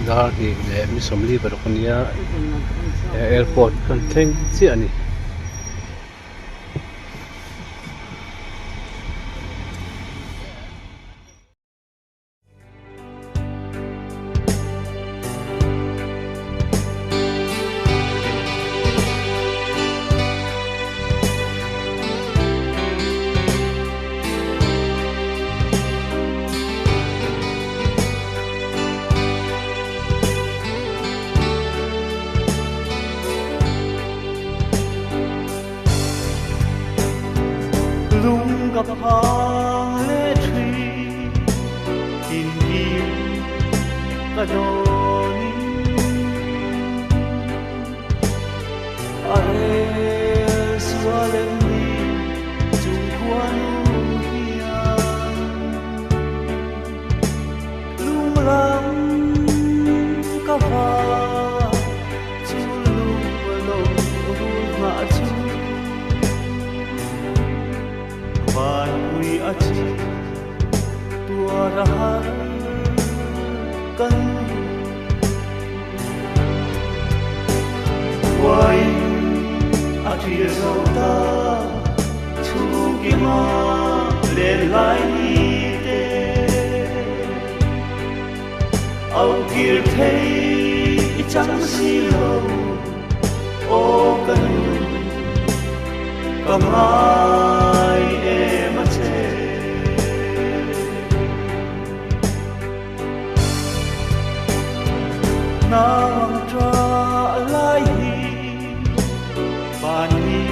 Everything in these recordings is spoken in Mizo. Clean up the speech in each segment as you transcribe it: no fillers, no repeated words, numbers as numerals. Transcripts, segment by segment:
Dar hnih leh mi 46 a nia airport kan thleng chiah a ni. Lung ka phang leh thin tinkim ka dawnin a rel sual em ni chung khuanu hian lung lam ka va chu lung lo rul nghah chu Vanpui a chi tuar a har kan Uain a thil zo ta chhungkima len lai ni te Au kir thei i chang si lo aw ka nu ka ngai em a che. Nang tra lai hi van ni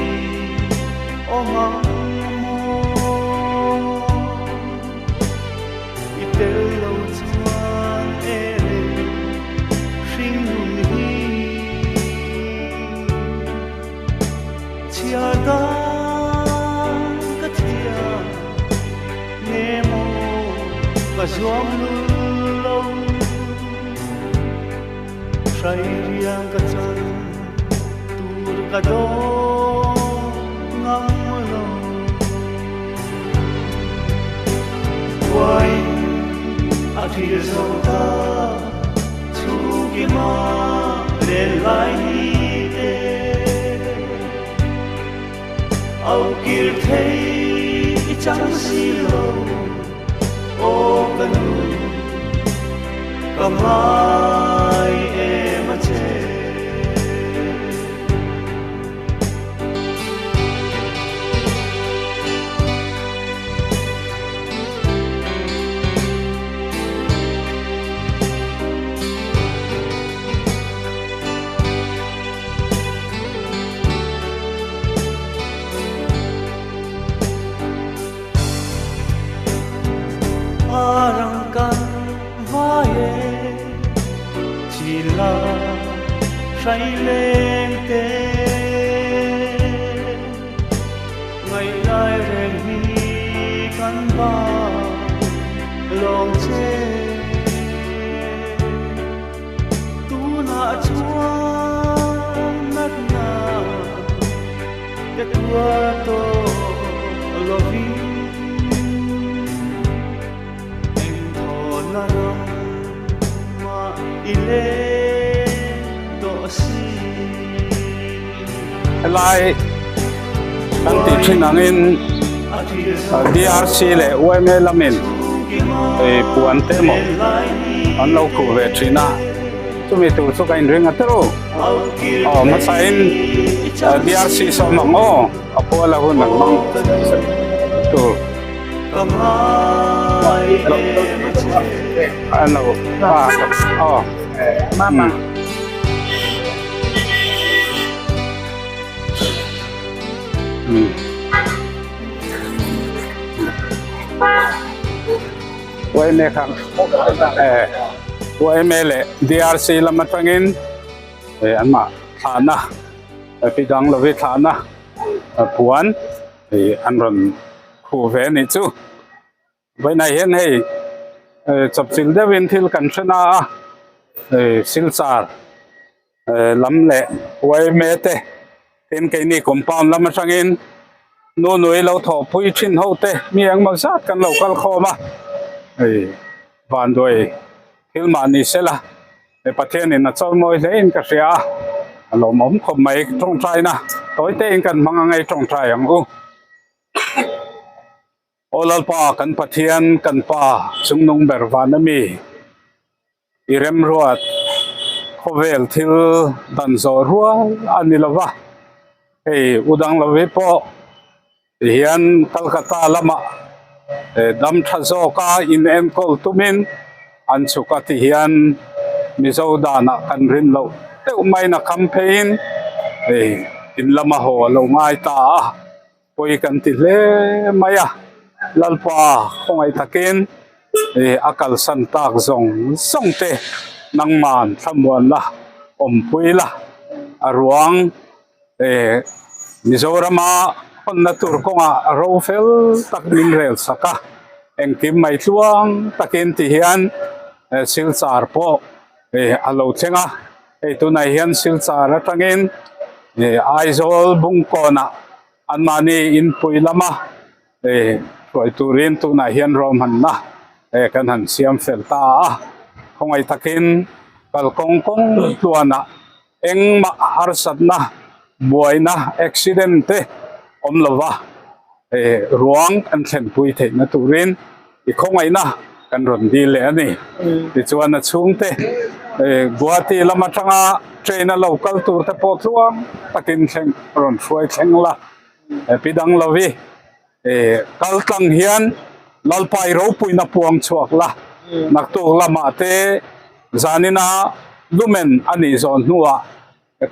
awm ang maw I tel lo chuan e le hringnun hi chhiar dan ka thiam nge maw ka zuam lul lo hrai riang ka chan tur ka dawng ngam lo. Uain a thil zo ta chhungkima len lai ni te Au kir thei i chang si lo aw ka nu ka ngai em a che. A rang kan vai e chỉ là say lên te ngày lai reng hi kan ba long che tunah chuan natna te tua tawh lovin engthawhna ramah i leng tawh si. Helai kan tih thin angin DRC leh yma lamin puan te emaw an lo khuh ve thin a. Chumi tur chu ka inring a tero. Aw hmasain DRC sawm ang aw a puala hun an hmang tur. An lo aw. Mama. Yma kha eh yma leh DRC lam atangin eh an mah thlahna pi dang lovi thlahna puan ih an rawn khuh ve a nih chu vawiinah hian hei eh chawpchilh deuhin thil kan hre na a eh silchar eh lam leh yma te tin keini compound lam atangin nu nui lo thawhpui thin ho te mi engmaw zat kan lo kal khawm a hei vanduai thil mah ni se la. Pathianin a chawimawi hlein ka hria a, a lawmawm khawp mai tawngtaina tawi tein kan hmang ang ei tawngtai ang u. Aw Lalpa kan Pathian kan Pa chungnung ber van ami i remruat khawvel thil dan zawh rual a ni lova hei u dang lovi pawh Tihian Calcutta lamah dam tha zawka in enkawl tumin an chhuk a tihian Mizo danah kan rin loh deuh maiin a kham pheiin in lama haw a lo ngai ta a, pawi kan ti hle mai a, Lalpa khawngaih takin a kalsan tak zawng zawng te nangman thlamuanna awmpui la a ruang. Mizorama hawnna tur kawngah ro fel tak min rel sak a, engkim mai tluang takin ti hian silchar pawh a lo thleng a, hei tunah hian silchar atangin Aizawl Bungkawnah anmahni inpui lama hruai turin tunah hian ruahmanna kan han siam fel ta a, khawngaih takin kalkawng kawng tluanah Engmah harsatna, buaina, accident te awm lova ruang kan thlenpui theihna turin i khawngaihna kan rawn dil leh a ni. Tichuan a chhungte Guwahati lam atanga train a lo kal tur te pawh tluang takin thleng rawn hruai thleng la, pi dang lovi kal tlang hian Lalpai ropuina puang chhuak la, naktuk lamah te zanina lumen a nih zawh hnuah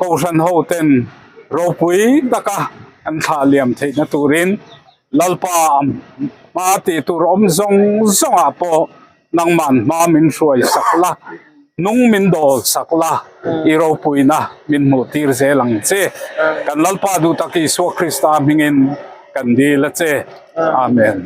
Kohhran ho ten ropui taka an thlah liam theihna turin Lalpa hma tih tur awm zawng zawngah pawh Nangman hma min hruai sak la, nung min dawl sak la, i ropuina min hmuh tir zel ang che. Kan Lalpa duhtak Isua Krista hmingin kan dil a che. Amen.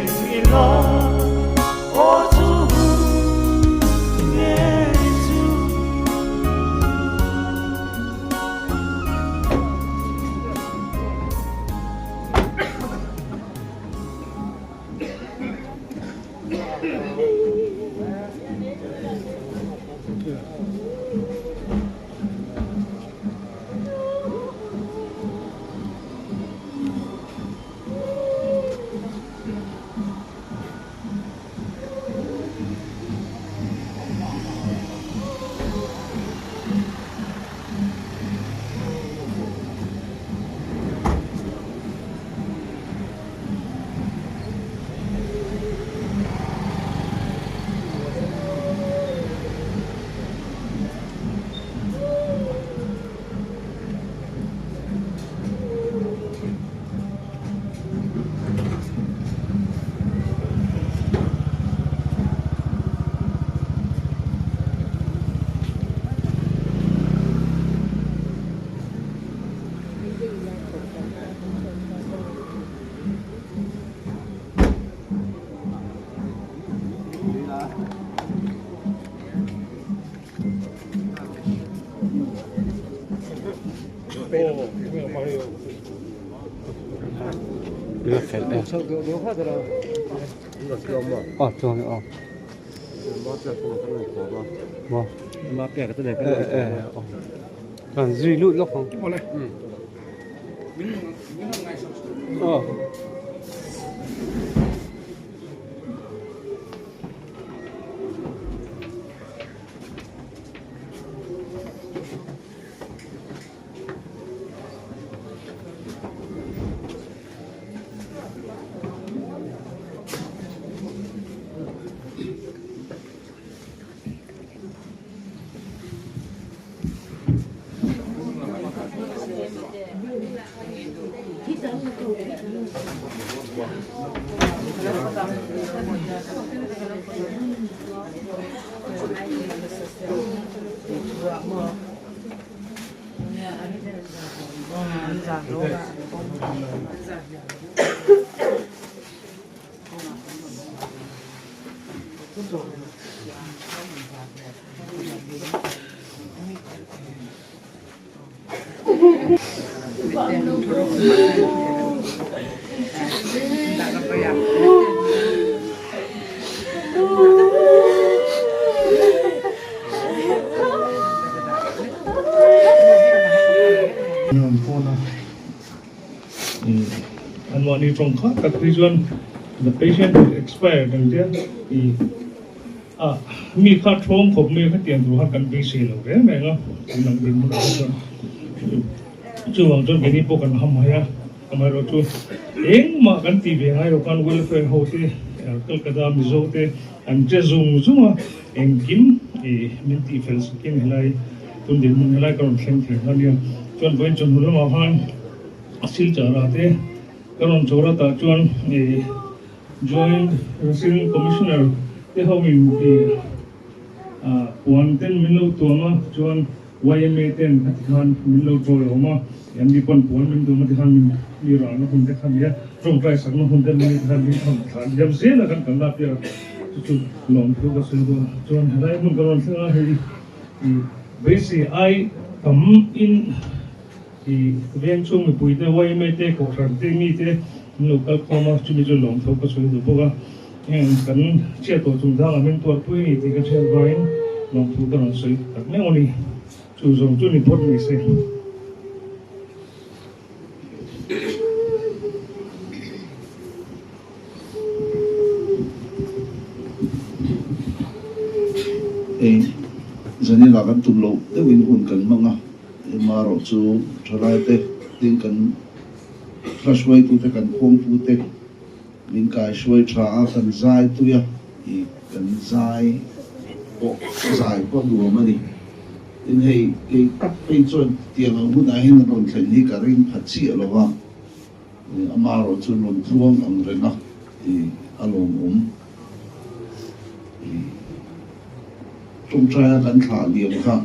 reng ila aw chu hun ngei chu. Anmahni tawng kha tak phei chuan the patient will expire ang tia i a mi kha thawng khawp mai a khatiang tur khan kan beisei lo reng reng a tun ang dinhmun ah chuan chuvang chuan keini pawh kan ham hai a amaherawhchu engmah kan tih ve ngai lo khan welfare ho te Kolkata Mizo te an che zung zung a engkim i min tih fel sakin helai tun dinhmun helai ka rawn thleng thei kha nia chuan vawiin chawhnu lamah khan A silchar ah te ka rawn chawr a tah chuan ih Joint Resident Commissioner te ho in ih ah puan ten min lo tuam a chuan yma ten a ti khan min lo draw awm a an ni pawn puan min tuam a ti khan min mi ralna hun te kha nia tawngtai sakna hun te min ti khan min thawn thlan diam zel a kan kal lak piah chu chu lawmthu ka sawi dawn a chuan helai hmun ka rawn thleng a hei ih beisei ai tam in. I veng chhung mipui te, yma te, kohhran te, mi te an lo kal khawm a, chumi chu lawm tho ka sawi duh bawk a. Heng kan chhiat tawh chung zangah min tuarpui a ni tih ka hriat vangin lawmthu ka rawn sawi tak meuh a ni. Chu zawng chu ni phawt mai se. Hei Zanila kan tum loh deuhin hun kan hmang a. Emarawh chu thalaite tin kan hla hruaitute kan khuangpute min kaihruai tha a, kan zai tui a, ih kan zai pawh zai pawh nuam a ni. Tin hei kei tak phei chuan tiang ang hunah hian rawn thlen hi ka ring pha chiah lo va, amarawh chu rawn tluang ang reng a, ih a lawmawm. Ih tawngtaia kan thlah liam kha.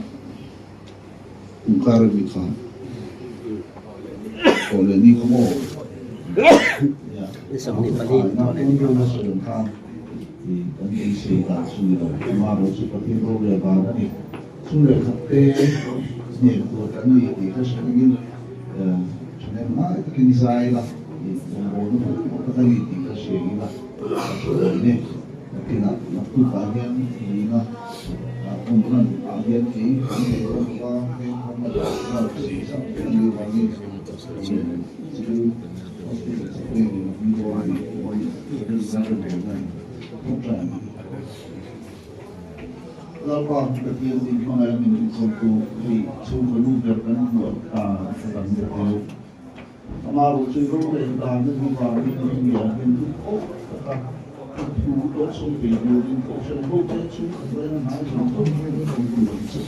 Kum kar mi kha tawh leh ni kha maw? Ni 24 ni tawh leh ni. Nakinah naktukah hian ringa awm hman ah hian kei kan nei dawn lo va, heng kham a dah nghal thei zak a nih avangin Civil Hospital Vengin a hming dawn a ni tih hi zai bawlna a ni. Thawkṭan. Lalpa Pathian min hmangaih a min rinchawltu hei chhungkaw nu ber kan hmuh ta ka dang ta deuh. Amah rawh chu rorel dan a hnu vangin a hnu ah hian duk awk tak a thu dawhsawm ve turin Kohhran hote chu a hruaina hnai zawng zawng hian a rawn duh ang che.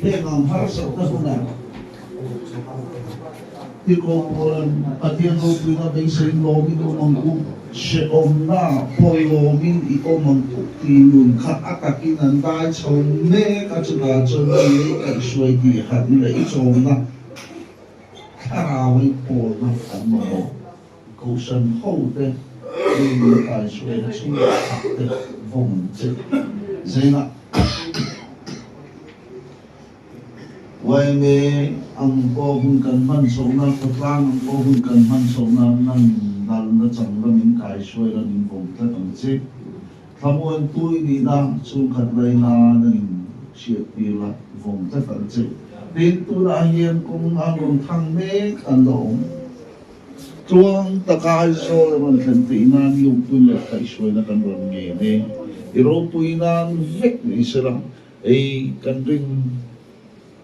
Heng ang harsatna hunah Tirhkoh Paula'n Pathian ropuina beiseiin lawmin awm ang u, hrehawmna pawh lawmin i awm ang u tih nun kha a takin an dai chho mek a, chutah chuan mi ei kaihhruai tih harh leh i chawmna Thlarau ei pawlna an mamawh. Kohhran hote mi min kaihruaina chhungah chak te vawng an che. Zengah yma ang pawh hun kan hman chhohna, khawtlang ang pawh hun kan hman chhohna nan lalna chang la min kaihruai la min vawng tlat ang che. Thlamuan tui nihna chhungkhat laina nangin hriattir la vawng tlat ang che. Tin, tunah hian kawng an rawn thang mek an la awm. Tluang taka Aizawl a rawn thlen theih nan Yawpui leh kaihhruaina kan rawn ngen e. I ropui nan vek ni sela, ei kan ring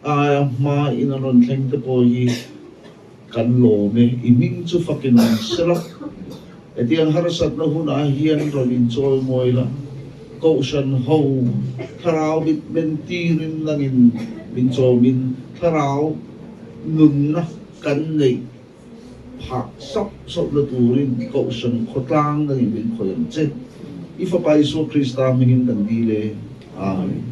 aia hma in an rawn thleng te pawh hi kan lawm e, i hming chu fakin awm sela. Hetiang harsatna hunah hian rawn inchawi mawi la, Kohhran ho thlarau mit men tirin nangin min chawmin thlarau nunna kan neih phah sauh sauhna turin Kohhran khawtlang nangin min khawih ang che. I Fapa Isua Krista hmingin kan dil e. Amen.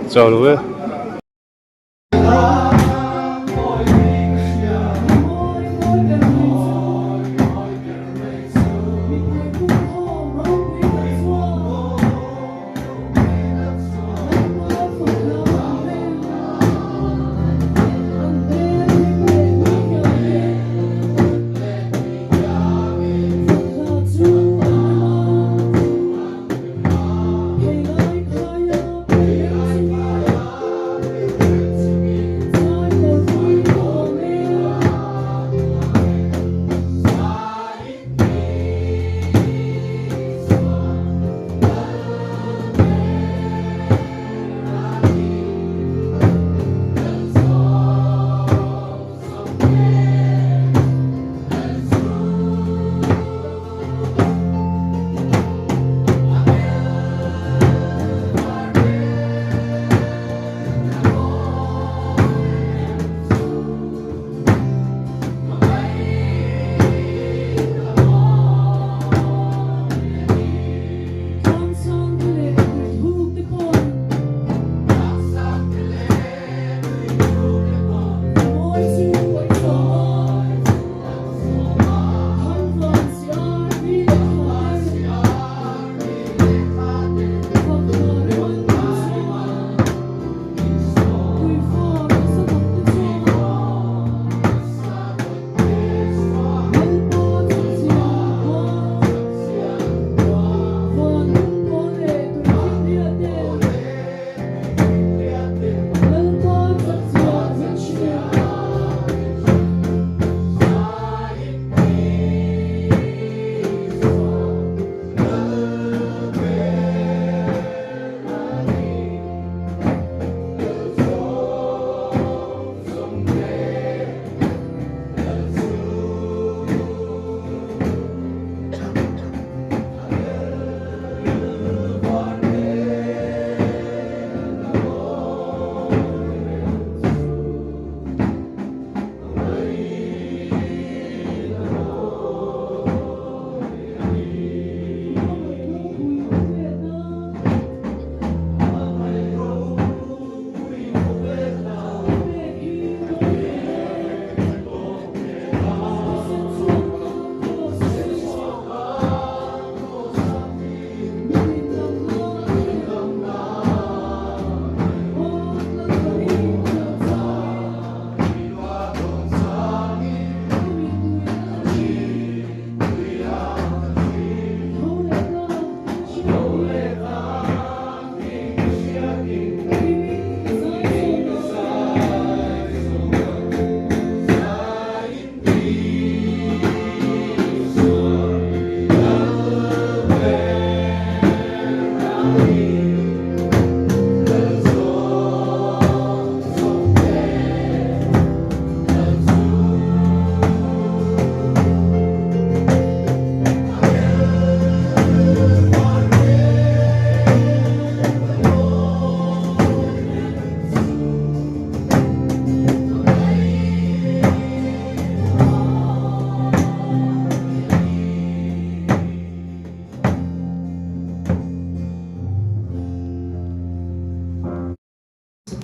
Chau lo e.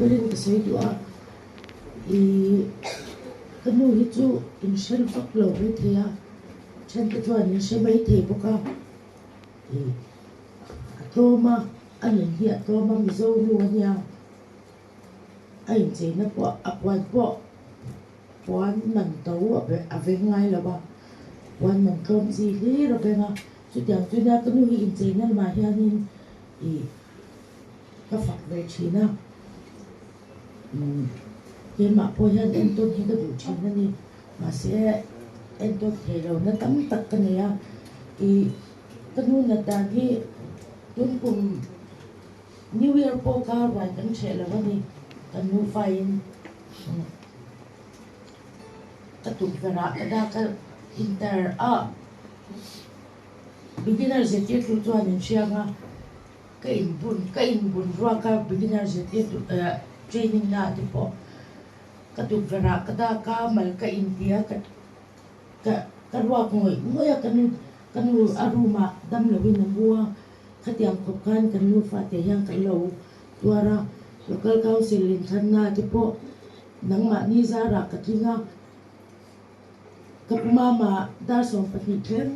berin ka sawi duh a, ih ka nu hi chu in hre vak lo maithei a, thiante chuan in hre maithei bawk a, ih a tlawm a, a nun hi a tlawm a Mizo nu a nia, a incheina pawh a puan pawh puan man to a veng ngai lo a, puan man tlawm chi hlir a veng a, chutiang chu nia ka nu hi incheina lamah hianin ih. Ka fak ve thin a, umm keimah pawh hian entawn hi ka duh thin a ni. Mahse entawn thei lo na tam tak ka nei a, ih ka nu nat dan hi tun kum New Year pawh kha ruai kan hreh lo a ni, kan nufa in ka tukverh ah ka dak a inter a beginner zirtirtu chuan min hriang a. Ka inbun ka inbun ruak a beginner zirtirtu eh training na ah te pawh ka tukverh ah ka dak a mal ka inti a ka ka ka ruak ngawih ngawih a ka nu ka nu a room ah damlo in a mu a khatiang khawp khan kan nufa te hian kan lo tuar a local council inthlanna ah te pawh nangmahni zarah ka tling a ka pu mama dar 12 thleng.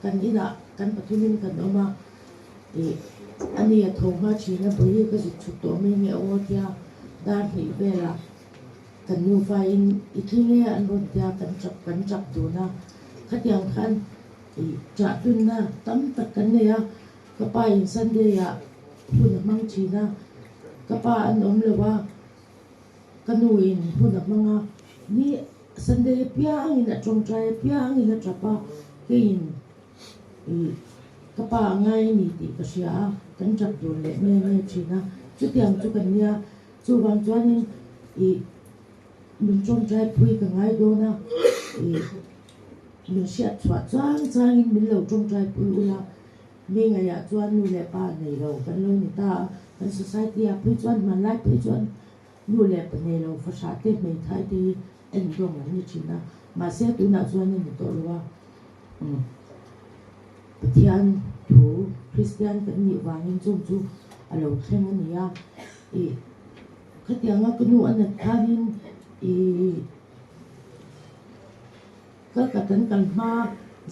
Kan inah kan pathumin kan awm a, ih a ni a tho hma thin a, bawihi ka zuk chhuk tawh mai nge aw tia dar hnih velah kan nufain i tling e an rawn tia kan chap kan chap dun a, khatiang khan ih chah tunna tam tak kan nei a, ka pa in Sunday ah hun a hmang thin a, ka pa an awm lo a, ka nu in hun a hmang a, ni Sunday apiangin a tawngtai apiangin a tap a, keiin ih ka pa a ngai a ni tih ka hria a, kan tap dun leh nge nge thin a, chutiang chu kan nia, chuvang chuanin ih min tawngtai phui ka ngai dawn a, ih min hriat chhuah chang changin min lo tawngtai pui ula, mi ngaihah chuan nu leh pa nei lo kan lo ni ta a, kan society ah phei chuan hmanlai phei chuan Nu leh pa nei lo fahrah te hmeithai te hi en dawng an ni thin a, mahse tunah chuan a ni tawh lo a, umm Pathian thu Kristian kan nih vangin chung chu a lo thleng a ni a, ih khatianga ka nu a nat khanin ih Kalka kan kal hma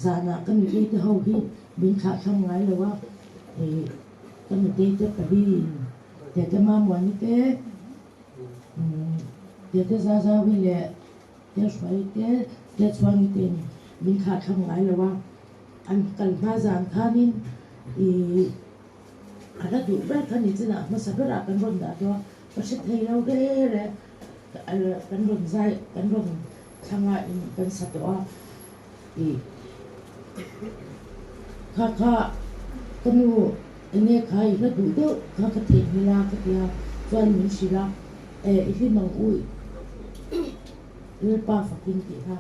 zanah ka nutei te ho hi min thlah thlang ngai lo a, ih ka nutei te paliin Tete Mamuani te, Tete Zazawi leh Te Hruai te, Te Chhuangi te'n min thlah thlang ngai lo a, an kal hma zan khanin ih a la duh ber kha ni chinah hmasa berah kan rawn dah tawh a, ka hre thei lo re re kan rawn zai kan rawn thlanga in kan sa tawh a ih kha kha ka nu enge kha i hla duh deuh kha ka theihnghilh a ka ti a chuan min hrilh a eh i hlim ang u Lalpa fakin tih kha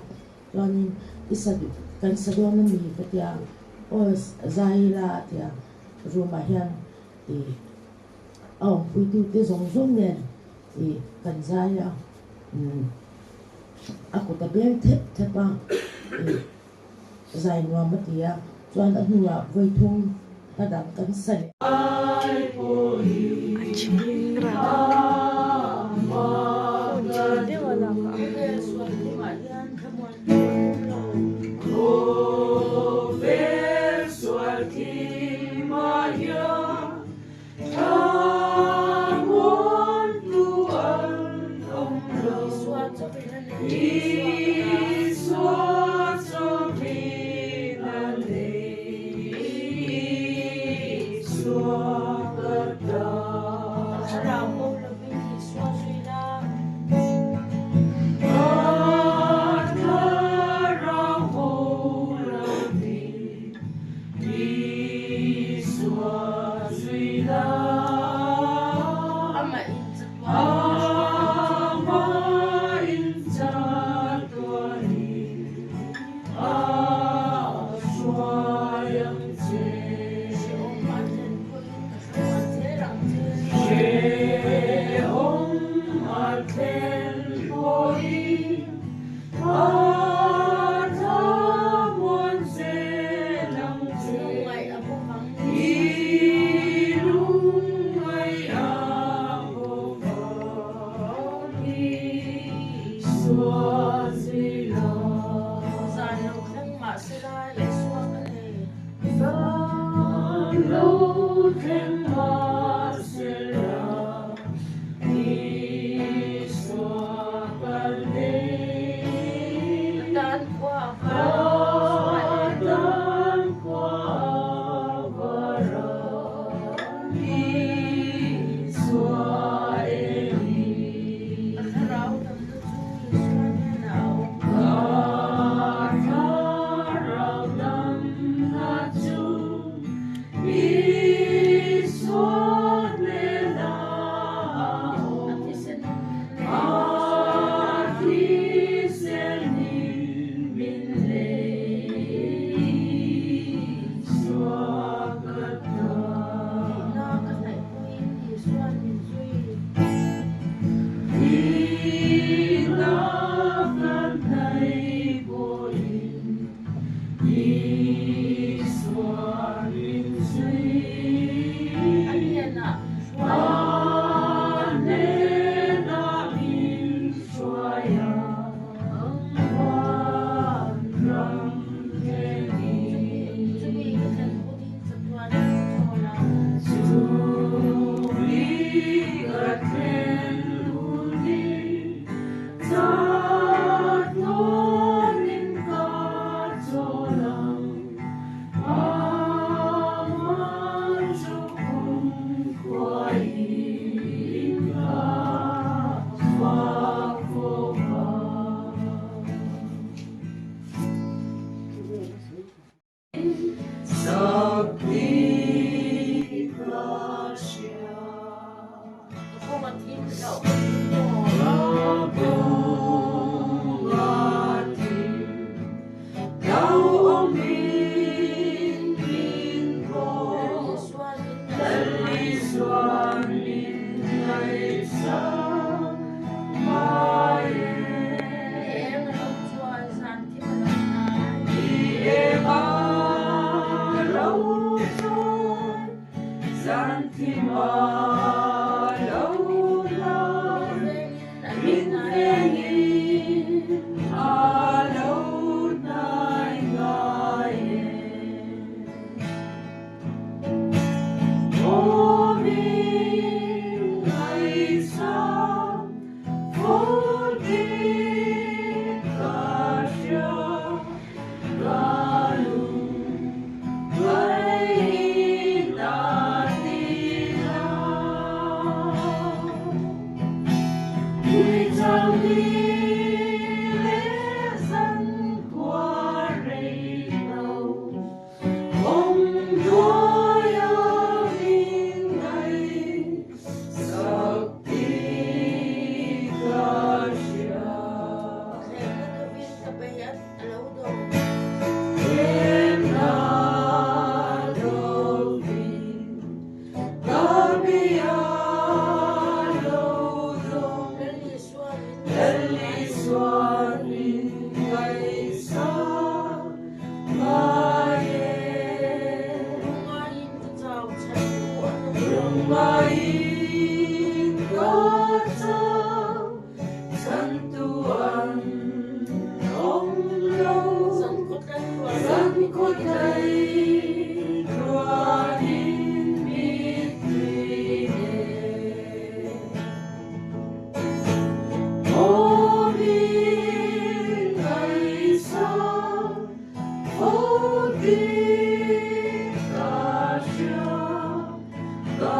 chuanin i sa duh kan sa dawn a ni ka ti a aw zai ila a ti a room ah hian ih a awmpuitute zawng zawng nen ih kan zai a umm a kut a beng thep thep a ih zai nuam a ti a chuan a hnuah vawi thum hla dang kan sa leh. A chhing rak phone chhin deuh a lak a. Lo thleng mahsela Isua kal nei. Ka tan khua a Ka tan khua a var a, Isua e ni. Ka thlarau damna chu Isua hnenah a awm. Ka thlarau damna chu Isua hnenah a A awm. thisen A thisenin min lei Isua ka ta. Thihna ka hnaih pawhin Isua'n min zui. Thihna ka hnaih pawhin Isua'n min zui. A hnenah min hruai A a. hnenah min hruai a, van ram thlengin. Chumi ka thlen hunin chatuanin ka chawl ang. Chumi ka thlen hunin chatuanin ka chawl ang. Amah chu kumkhuain ka fak fo vang. Sak tih ka hria. Ka kawng a thim hlauh ka thim maw? Ka kawng a thim hlauhawmin min Lal bawk. Isua'n min Lal ngaihsak Isua'n min ngaihsak mai Ni e. eng a lo chuan zan thim a lo hnai. Ni eng a lo chuan zan thim a lo hnai. Min vengin a lo Min hnai a. vengin a lo hnai ngai e. Aw min ngaihsak fo tih ka hria, ka lungngaih na ni la. Tui chau ni leh zan khua rei lo, kawng hnuaia min ngaihsak tih ka hria. Thlemna dovin ka bei a lo do. Thlemna dovin ka bei a lo do. Lal Isua'n min Lal ngaihsak ngai. Isua'n min ngaihsak ngai e. Lungngaiin ka chau chhan tu an awm lo. Lungngaiin ka chau chhan tu an awm lo. Zan khawtlai tluanin Zan mittui nen. khawtlai tluanin mittui nen. Aw min ngaihsak fo tih ka hria, ka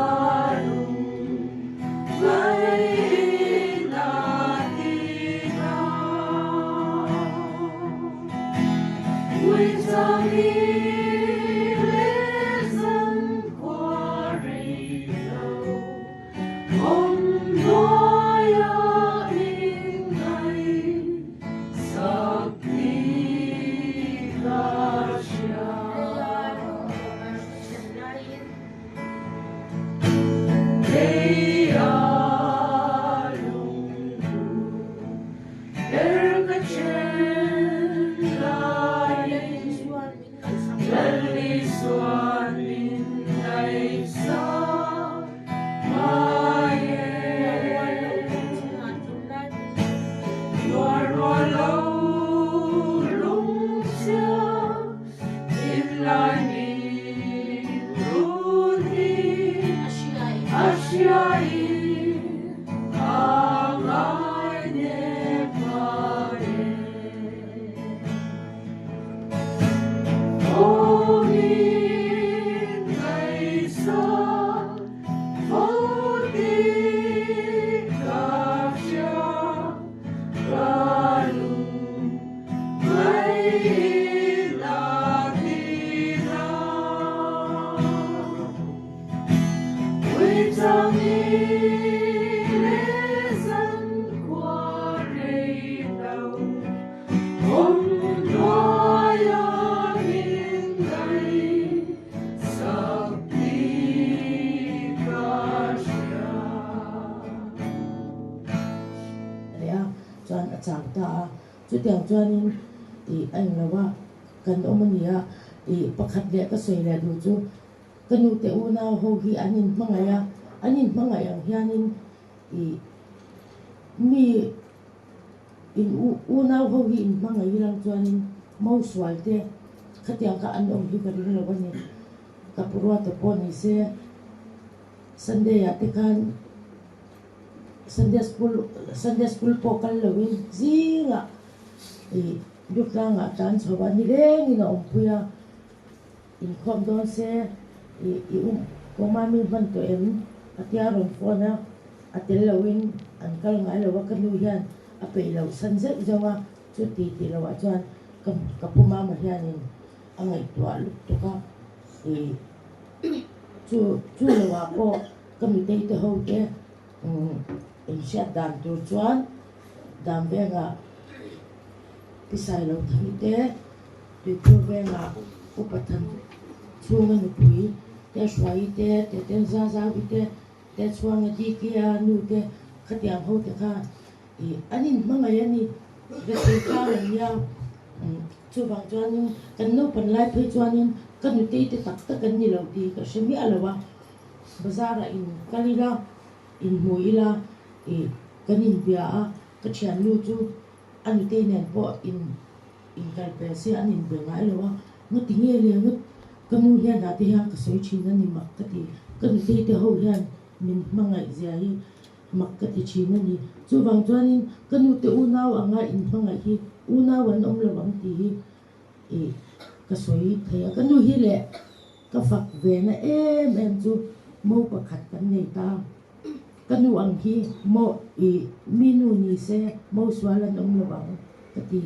Leh a chuan a chau ta a, chutiang chuanin tih a englo a, kan awm a ni a, tih pakhat leh ka sawi leh duh chu ka nute unau ho hi an inhmangaih a, an inhmangaih ang hianin ih mi in unau ho hi inhmangaih ilang chuanin mosual te khatiang kha an awm hi ka ring lo a ni, ka pu ruata pawh ni se Sunday ah te khan. Sunday school Sunday school pawh kal loin zingah ih Biaklangah tlan chho a ni rengin a awmpui a, inkhawm dawn se ih i um kawma mi hman tawh em a tia rawn phone a, a tel loin an kal ngai lo a ka nu hian a peih loh san zeuh zeuh a, chuti tih loh ah chuan ka ka pu mama hianin a ngaihtuah lutuk a ih chu chu loh ah pawh. Ka mitei te ho te inhriat dan tur chuan dan vengah Pisai lo thang te, Tuikhur vengah Upa Than chhunga nupui te, Hruaii te, Teten Zazaui te, te chhuanga Dikia nu te khatiang ho te kha ih an inhmangaih a ni. Rethei tlang an nia. Chuvang chuanin kan naupan lai phei chuanin ka nutei te tak tak an ni lo tih ka hre miah lo a. Bazar ah in kal ila, in hmu ila ih kan inbia a, ka thiannu chu a nutei nen pawh in inkal pel se an inbe ngai lo a, ngati nge le ngawt ka nu hian ah te hian ka sawi thin a ni mak ka ti, ka nutei te ho hian min hmangaih zia hi mak ka ti thin a ni, chuvang chuanin ka nute unau anga in hmangaih hi unau an awm lo ang tih hi ih ka sawi thei a, ka nu hi leh. Ka fak ve na em em chu mo pakhat kan nei ta. Ka nu ang hi mo i mi nu ni se mo sual an awm lo ang ka ti.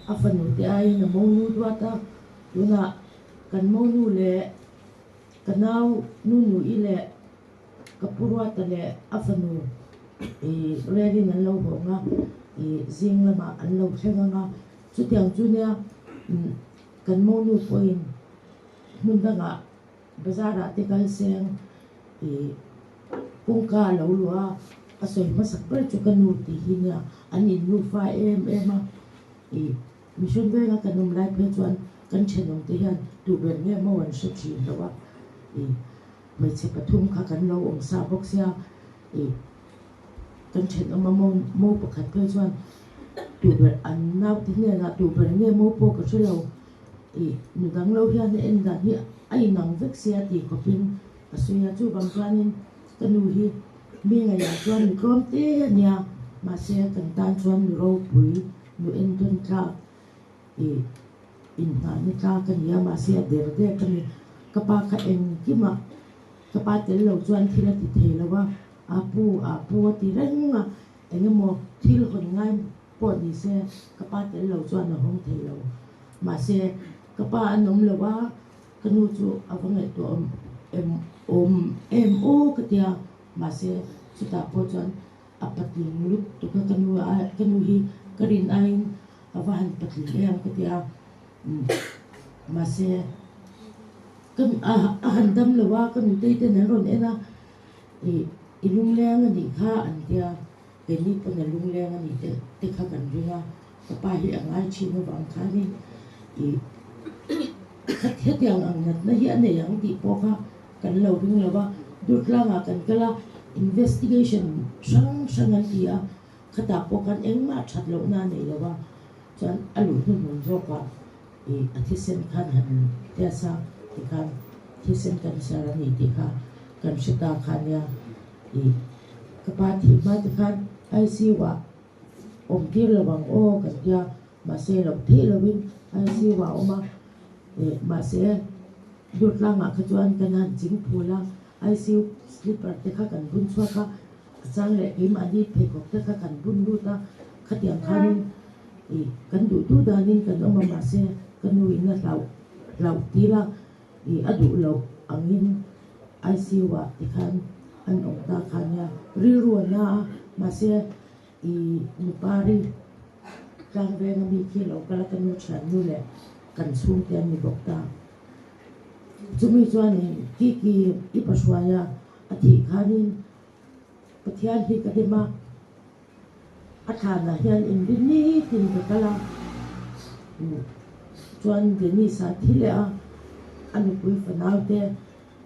A fanu te aiin a mo nu duat a, tunah kan mo nu leh ka nau nu nu i leh ka pu Ruata leh a fanu i relin an lo hawng a, i zing lamah an lo thleng ang a, chutiang chu nia kan mo nu pawhin Hmun dangah bazar ah te kal seng ih kawngka a lo luh a, a sawi hmasak ber chu ka nu tih hi nia an in nufa em em a, ih mission venga kan awm lai phei chuan kan thenawm te hian tu ber nge maw an hre thin lo a, ih hmeichhe pathum kha kan lo awm sa bawk sia ih kan thenawm a maw maw pakhat phei chuan tu ber an naute hnenah tu ber nge maw pawh ka hre lo. Ih, nu dang lo hian a en dan hi a inang vek sia tih khawpin a sawi a, chuvang chuanin ka nu hi mi ngaihah chuan nu tlawm te a nia, mahse kan tan chuan nu ropui, nu entawn tlak ih inhnahna tlak a ni a, mahse a der dek a ni. Ka pa kha engkimah ka pa tel lo chuan thil a ti thei lo a, a pu a pu a ti reng a, eng emaw thil hawn ngai pawh ni se ka pa tel lo chuan a hawng thei lo. Mahse, ka pa an awm lo a, ka nu chu a va ngaihtuah awm em awm em aw ka tia. Mahse, chutah pawh chuan a patling lutuk a, ka nu a ka nu hi ka rin aiin a va han patling em ka tia. Mahse, ka a han dam lo a, ka nutei ten an rawn en a, ih i lungleng a nih kha an tia. Keini pawn a lungleng a nih te te kha kan ring a, ka pa hi a ngai thin avang khanin ih khat hetiang ang natna hi a nei ang tih pawh kha kan lo ring lo va, Durtlangah kan kal a, investigation hrang hrang an ti a, khatah pawh khan engmah that lohna a nei lo va, chuan a luh hnuhnun zawkah ih a thisen khan han test a tikhan thisen cancer a ni tih kha kan hre ta kha nia ih. Ka pa thih hma te khan ICU ah awm tir lo ang aw kan tia, mahse loh theih loin ICU ah a awm a, eh mahse Durtlangah kha chuan kan han ching phul a, ICU slipper te kha kan bun chhuak a, a chang leh keimahni pheikhawk te kha kan bun lut a, khatiang khanin ih kan duh duh danin kan awm a, mahse ka nu in a hlauh hlauh tir a, ih a duh loh angin ICU ah tikhan. an awm ta kha nia rilru a na a mahse ih nupari tlang venga mi khi a lo kal a ka nu thiannu leh kan chhungte an ni bawk ta. Chumi chuanin Kiki i pahruaia a thih khanin Pathian hi ka dem a, a thlanah hian inrin nitin ka kal a, chuan Dennis-a thi leh a, a nupui fanau te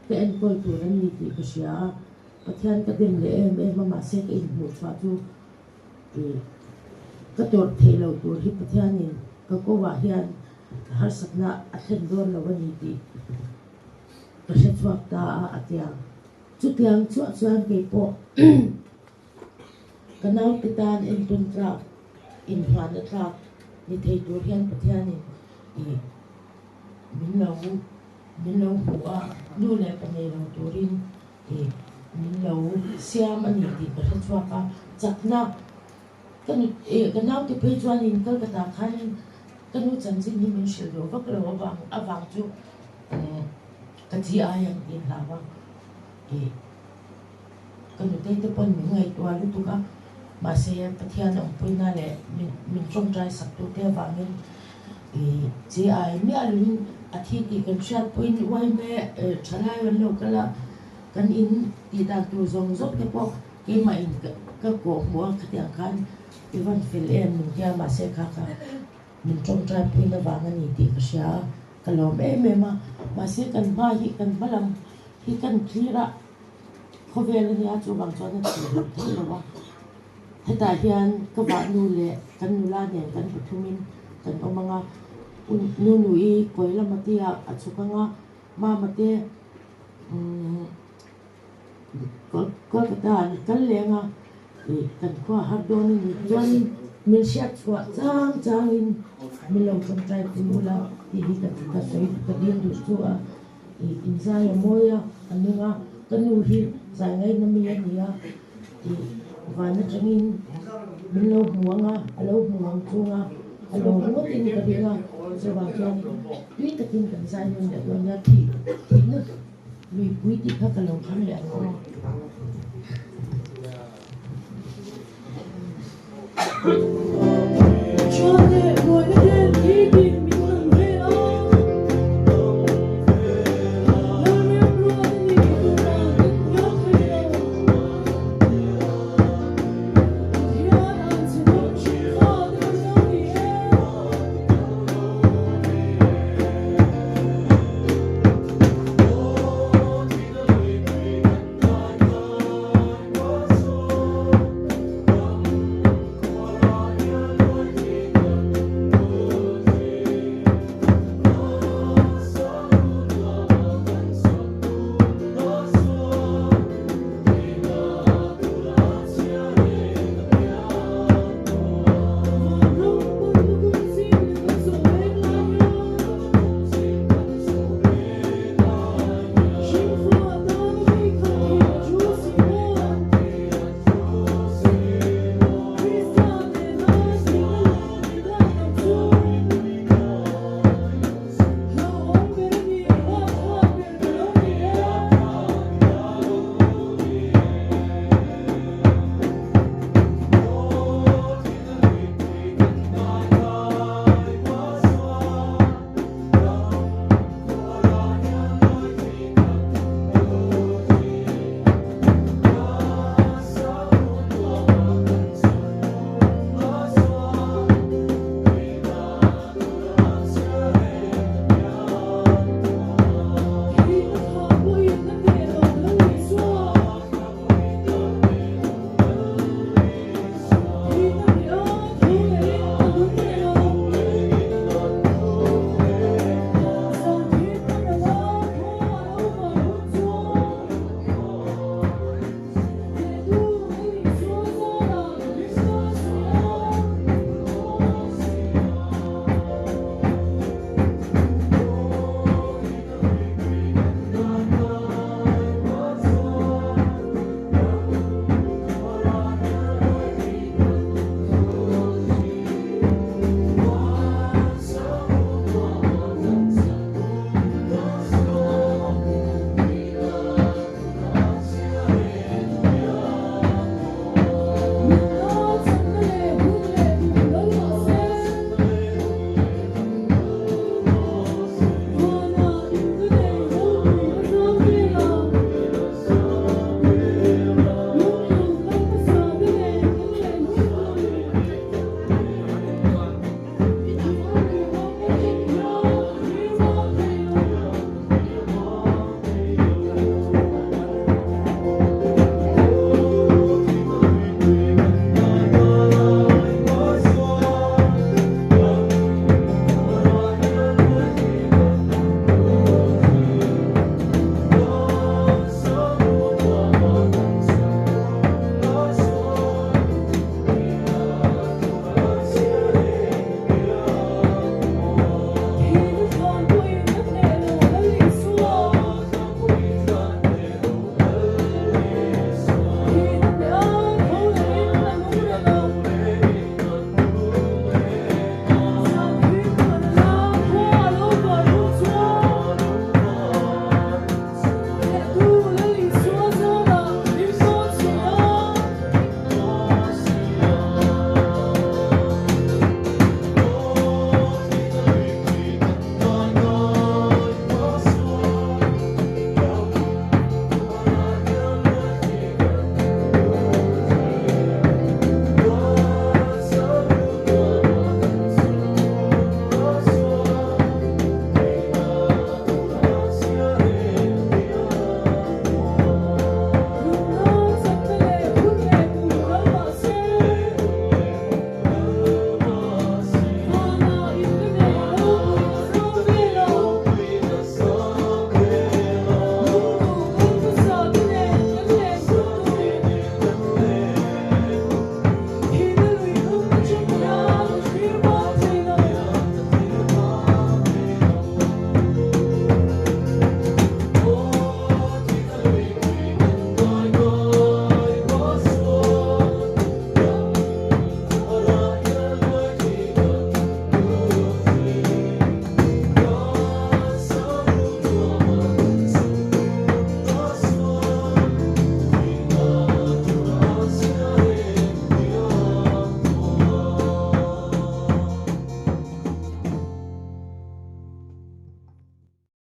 ka enkawl tur an ni tih ka hria a, Pathian ka dem leh em em a, mahse ka inhmuh chhuah chu ih ka tawrh theih loh tur hi Pathianin ka ko ah hian harsatna a thlen dawn lo a ni tih ka hre chhuak ta a, a ti ang. Chutiang chuah chuan kei pawh ka naute tan entawn tlak, inhmuahna tlak ni thei tur hian Pathianin ih min lo min lo hmu a, nu leh pa nei lo turin ih min lo siam a ni tih ka hre chhuak a, chakna ka nu ih ka naute phei chuanin Kolkata khanin ka nu chanchin hi min hrilh duh vak lo avang avang chu Ka chi ai ang tih hlau a, ih ka nutei te pawn min ngaihtuah lutuk a, mahse Pathian awmpuina leh min min tawngtai sak tu te avangin ih chi ai miah lovin a thi tih kan hriat pawhin uaime thalai an lo kal a, kan in tih dan tur zawng zawng te pawh keimah in ka kawh hmuh a khatiang khan i van fel em min tia mahse kha kha min tawngtai puina vang a ni tih ka hria a. Ka lawm em em a, mahse kan hma hi kan hma lam hi kan thlir a, khawvel a nia chuvang chuan a thlir loh theih lo a, hetah hian ka vahnu leh kan nula nen kan pathumin kan awm ang a, Nunui kawi lama te ah a chhuk ang a, Mama te umm Kolkata ah an kal leng a, ih kan khua har dawn a ni chuanin min hriat chhuah chang changin min lo tawngtai pui ula tih hi ka ka sawi ka dil duh chu a, ih inzai a mawi a, a nung a, ka nu hi zai ngaihna mi a ni a, ih van atangin min lo hmu ang a, a lo hmu ang chung a, a lo ngawtin ka ring a, chuvang chuan tui takin kan zai nawn leh dawn nia thih thihna. Mipui tih kha ka lo thlang leh ang aw.